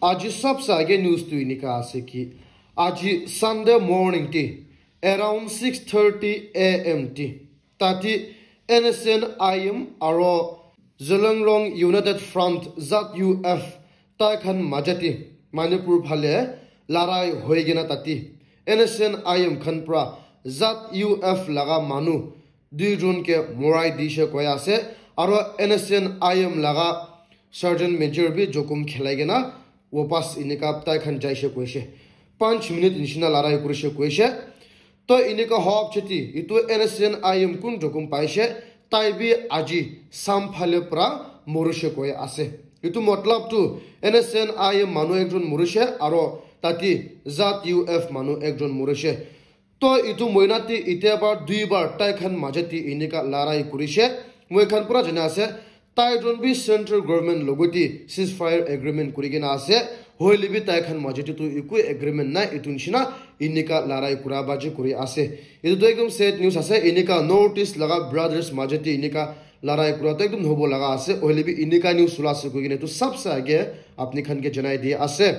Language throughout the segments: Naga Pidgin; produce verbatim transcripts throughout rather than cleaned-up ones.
Aji sabse age news tu enika ase ki, aji Sunday morning te around six thirty a m te tate N S N I M aro Zeliangrong United Front, Z U F, tai khan majate Manipur phale larai hoi kena tate N S N I M khan pra Z U F laga manu duijon ke morai dishe koi ase, aro N S N I M laga Sergeant Major bi jokhom khilai kena wapas enika tai khan jaishe koishe. Panch minute nishina larai kurishe koishe. To enika howa pichete etu N S N I M kun jokhom paishe, tai bi aji sam phale pra morishe koi ase. Etu matlab tu N S N I M manu ekjon morishe aro tate Z U F manu ekjon morishe. To etu moina te etia bar dui bar tai khan majate enika larai kurishe. Moi khan pura jana ase, tai jon bi central government logote ceasefire agreement kuri kena ase. Hoile bi tai khan majate tu eku agreement nai, etu nishina enika larai kura baji kuri ase. Etu tu ekdom sad news ase, enika North East laga brothers majate enika larai kura tu ekdom hobo laga ase. Hoile bi enika news ula ase koi kena etu sabse age apni khan ke janai di ase.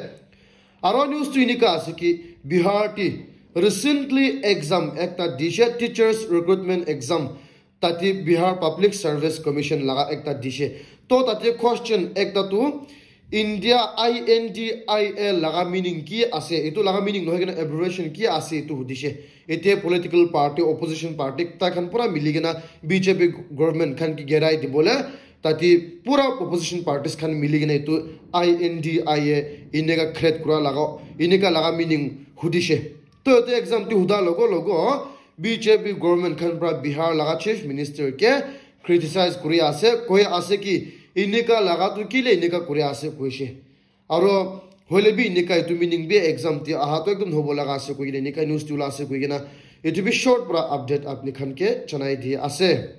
Aro news tu enika ase ki, Bihar te recently exam ekta dishe, teachers recruitment exam, tate Bihar Public Service Commission laga ekta dishe. To tate question ekta tu India, I N D I A laga meaning ki ase? Etu laga meaning nohoi kena abbreviation ki ase etu hudishe. Ete political party, opposition party tai khan pura mili kena B J P government khan ke gerai dibole tate pura opposition parties khan mili kena etu I N D I A enika create kura laga, enika laga meaning hudishe. To etu exam te huda logo logo B J P government khan pra Bihar laga chief minister ke criticize kuri ase, koi ase ki enika laga tu kile enika kuri ase koishe. Aro hoile bi enika etu meaning bi exam te aha to ekdom hobo laga ase koi kena enika news tu ula ase koi kena etu bi short pra update apni khan ke janai di ase.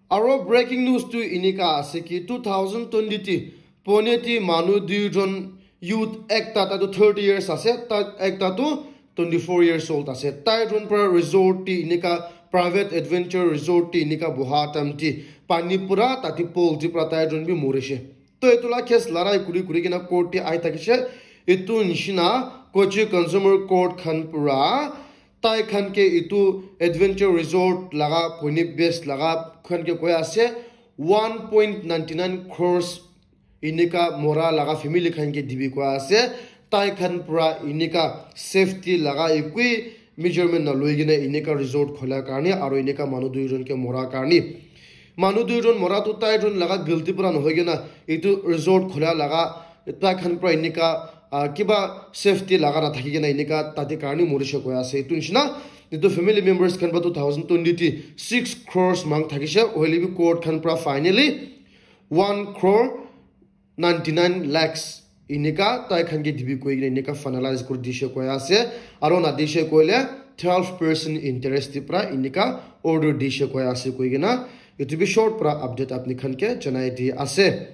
Aro breaking news tu enika ase ki two thousand twenty te Pune te manu duijon youth, ekta ta tu thirty years ase, ta ekta tu twenty four years old ase. Tai jon pra resort te enika private adventure resort te enika boha time te pani pura tate pool te pra tai jon bi morishe. To etu la case larai kuri kuri kena court te ai thakishe. Etu nishina Kochi Consumer Court khan pura tai khan ke etu adventure resort laga Pune base laga khan ke koi ase one point ninety nine crores enika mora laga family khan ke dibi koi ase. Tai khan pura enika safety laga ekui measurement na loi kena enika resort khola karne aro enika manu duijon ke mora karne. Manu duijon mora tu tai jon laga guilty pura nohoi kena etu resort khola laga tai khan pura enika, ah, kiba safety laga na thaki kena enika tate karne morishe koi ase. Etu nishina etu family members khan pa two thousand twenty te six crores mang thakishe, hoile bi court khan pura finally one crore ninety nine lakhs enika tai khan ke dibi koi kena enika finalize kuri dishe koi ase. Aro na dishe koile twelve percent interest di pra enika order dishe koi ase koi kena etu bi short pra update apni khan ke janai di ase.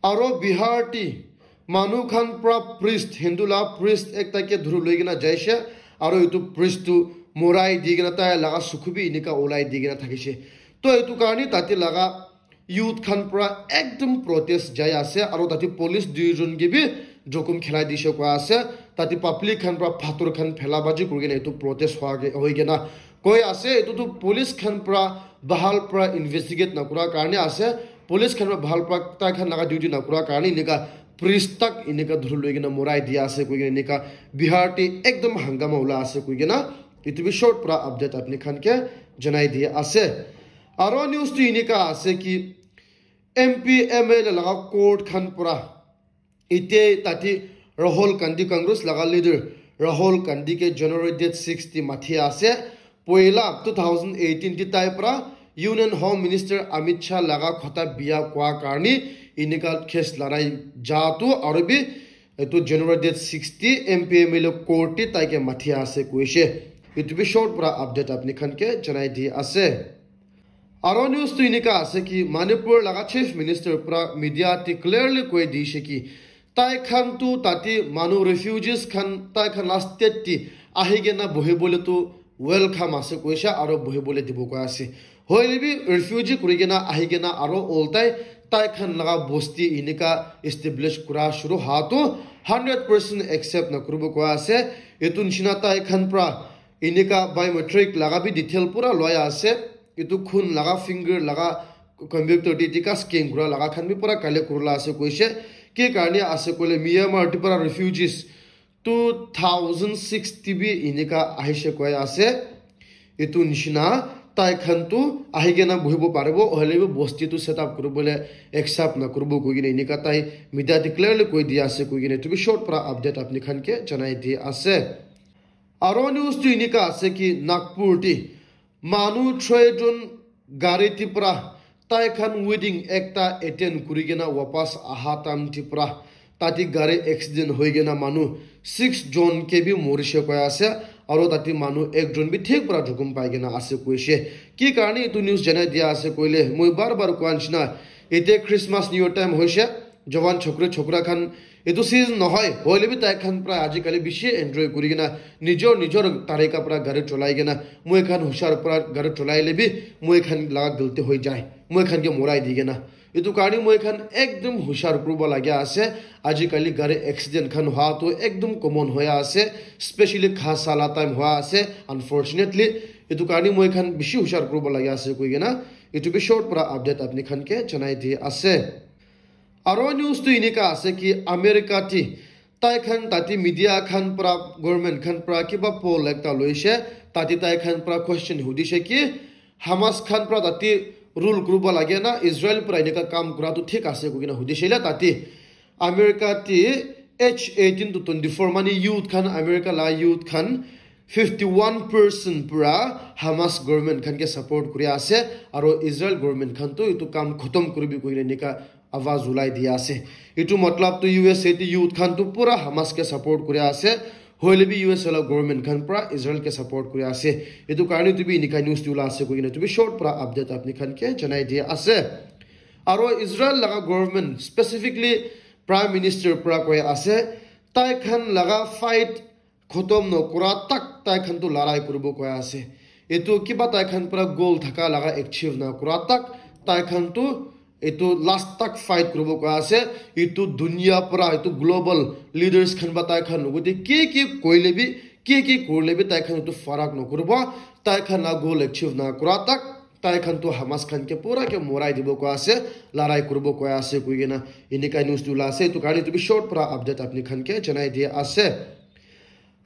Aro Bihar te manu khan pra priest, Hindu la priest ekta ke dhuru loi kena jaishe, aro etu priest tu morai di kena tai laga sukhu bi enika ulai di kena thakishe. To etu karne tate laga youth khan pra ekdom protest jai ase, aro tate police duijon ke bi jokhom khilai dishe koi ase. Tate public khan pra phator khan phela baji kuri kena etu protest hoi kena koi ase. Etu tu police khan pra bahal pra investigate na kura karne ase. Police khan pra bahal pra tai khan laga duty na kura karne enika priest tak enika dhuru loi kena morai dia ase koi kena enika Bihar te ekdom hangama ula ase koi kena etu bi short pra update apni khan ke janai dia ase. Aro news tu enika ase ki M P M L A laga court khan pura ite tate Rahul Gandhi, Congress laga leader Rahul Gandhi ke January date six te mathi ase. Poila two thousand eighteen te tai pura Union Home Minister Amit Shah laga khota biya kua karne enika case larai ja tu aro bi etu January date six te M P M L A court te tai ke mathi ase koishe. Etu bi short pura update apni khan ke janai di ase. Aro news tu enika ase ki Manipur laga chief minister pura media te clearly koi dishe ki tai khan tu tate manu refugees khan tai khan la state te ahi kena bohi bole tu welcome ase koishe aro bohi bole dibo koi ase. Hoile bi refugee kuri kena ahi kena aro oltai tai khan laga bosti enika establish kura shuru ha tu hundred percent accept na kuribo koi ase. Etu nishina tai khan pra enika biometric laga bi detail pura loi ase. Etu khun laga, finger laga, computer te tika scan kura laga khan bi pura collect kurila ase koise. Ki karne ase koile Myanmar te para refugees two thousand sixty bi enika ahishe koi ase. Etu nishina tai khan tu ahi kena bohibo paribo, hoile bi bosti tu set up kuribole accept na kuribo koi kena enika tai media te clearly koi dia ase koi kena etu bi short para update apni khan ke janai di ase. Aro news tu enika ase ki Nagpur te manu three jon gari te para tai khan wedding ekta attend kuri kena wapas aha time te para tate gari accident hoi kena manu six jon ke bi morishe koi ase, aro tate manu ekjon bi thik para jukum pai kena ase koishe. Ki karne etu news janai dia ase koile, moi bar bar koa nishina, ete Christmas New Year time hoishe, jawan chokri chokra khan, etu season nohoi, hoile bi tai khan pra ajikali bishi enjoy kuri kena, nijor nijor tarika pra gari cholai kena, moi khan hushar pra gari cholai le bi, moi khan laga galti hoi jai, moi khan ke morai di kena. Etu karne moi khan ekdum hushar kuribo lagia ase. Ajikali gari accident khan hoa tu ekdum common hoya ase, specially kha sala time hoa ase, unfortunately. Etu karne moi khan bishi hushar kuribo lagia ase koi kena, etu bi short para update apni khan ke janai di ase. Aro news tu enika ase ki America ti tai khan tate media khan pra, government khan pra kiba poll ekta loishe, tate tai khan pra question hudishe ki Hamas khan pra tate rule kuribo lage na Israel pra enika kam kura tu thik ase koi kena hudishe le tate America ti age eighteen to twenty-four mani youth khan, America la youth khan fifty-one percent pura Hamas government khan ke support kuri ase, aro Israel government khan tu etu kam khotom kuribi koi kena enika awaz ulai dia ase. Etu matlab tu U S A te youth khan tu pura Hamas ke support kuri ase, hoile bi U S A la government khan pura Israel ke support kuri ase. Etu karne tu bi enika news tu ula ase koi kena tu bi short para update apni khan ke janai dia ase. Aro Israel laga government, specifically Prime Minister pura koi ase, tai khan laga fight khotom no kura tak tai khan tu larai kuribo koi ase. Etu kiba tai khan pura goal thaka laga achieve na kura tak tai khan tu etu last tak fight kuribo koi ase. Etu dunia pura, etu global leaders khan ba tai khan logote ki ki koile bi, ki ki korile bi tai khan etu farak no kuribo. Tai khan la goal achieve na kura tak tai khan tu Hamas khan ke pura ke morai dibo koi ase, larai kuribo koi ase koi kena enika news tu ula ase. Etu karne tu bi short para update apni khan ke janai dia ase.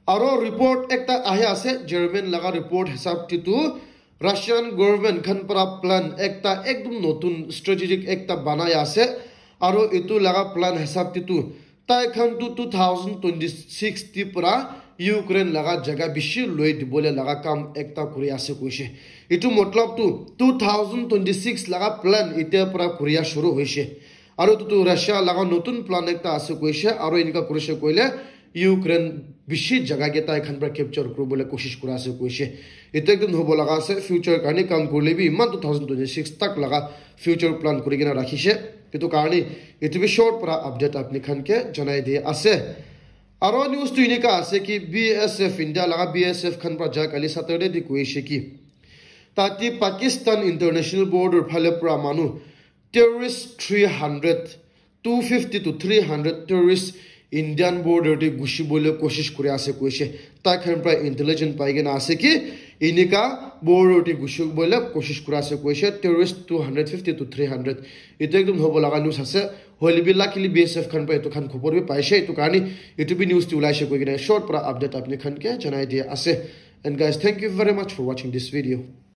Aro report ekta ahi ase, German laga report hisab te tu Russian government khan para plan ekta ekdum notun strategic ekta banai ase. Aro etu laga plan hisab te tu tai khan tu two thousand twenty-six te para Ukraine laga jaga bishi loi dibole laga kam ekta kuri ase koishe. Etu matlab tu two thousand twenty-six laga plan etia para kuriya shuru hoishe. Aro etu tu Russia laga notun plan ekta ase koishe, aro enika kurishe koile Ukraine bishi jaga ke tai khan para capture kuribole koshish kura ase koishe. Etu ekdum hobo laga ase, future karne kam kurile bi iman two thousand twenty-six tak laga future plan kuri kena rakhishe. Etu karne etu bi short para update apni khan ke janai di ase. Aro news tu enika ase ki B S F, India laga B S F khan para ja kali Saturday di koishe ki tate Pakistan international border phale para manu terrorist three hundred, two fifty to three hundred terrorist Indian border te gushi bole koshish kuri ase koishe. Tai khan para intelligence pai kena ase ki enika border te gushi bole koshish kuri ase koishe, terrorist two hundred fifty to three hundred. Etu ekdum hobo laga news ase. Hoile bi luckily B S F khan para etu khan khobor bi paishe, etu karne etu bi news tu ulaishe koi kena short para update apni khan ke janai dia ase. And guys, thank you very much for watching this video.